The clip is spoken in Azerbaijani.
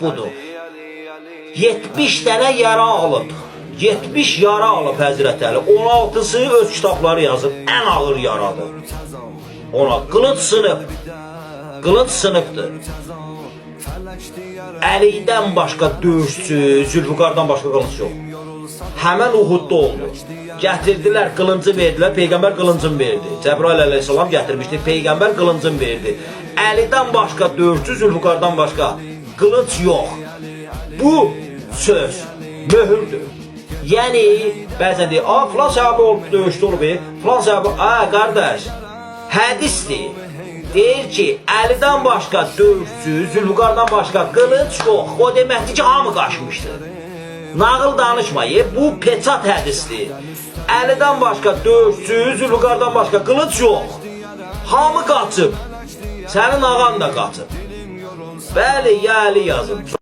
Budur. 70 dənə yara alıb. 70 yara alıb Həzrət Əli. 16-sı öz kitabları yazıb. Ən ağır yaradır. Ona qılınc sınıb. Qılınc sınıbdır. Əlidən başqa döyüşçü, Zülfüqardan başqa qılınc yox. Həmən Uhudda oldu. Gətirdilər, qılıncı verdilər, Peyğəmbər qılıncını verdi. Cəbrail əleyhissalam gətirmişdi, Peyğəmbər qılıncını verdi. Əlidən başqa döyüşçü, Zülfüqardan başqa qılınc yox. Bu söz möhürdür. Yəni bəzən deyir, "A, filan səhabə olub, döyüşdə olub, filan səhabə, a qardaş, hədisdir. Deyir ki, Əlidən başqa döyüşçü, Zülfüqardan başqa qılınc yox. O deməkdir ki, hamı qaçmışdı. Nağıl danışmayın, bu peçat hədisdir. Əlidən başqa döyüşçü, Zülfüqardan başqa qılınc yox. Hamı qaçıb. Sənin ağan da qaçıb. Bəli, ya Əli yazıb.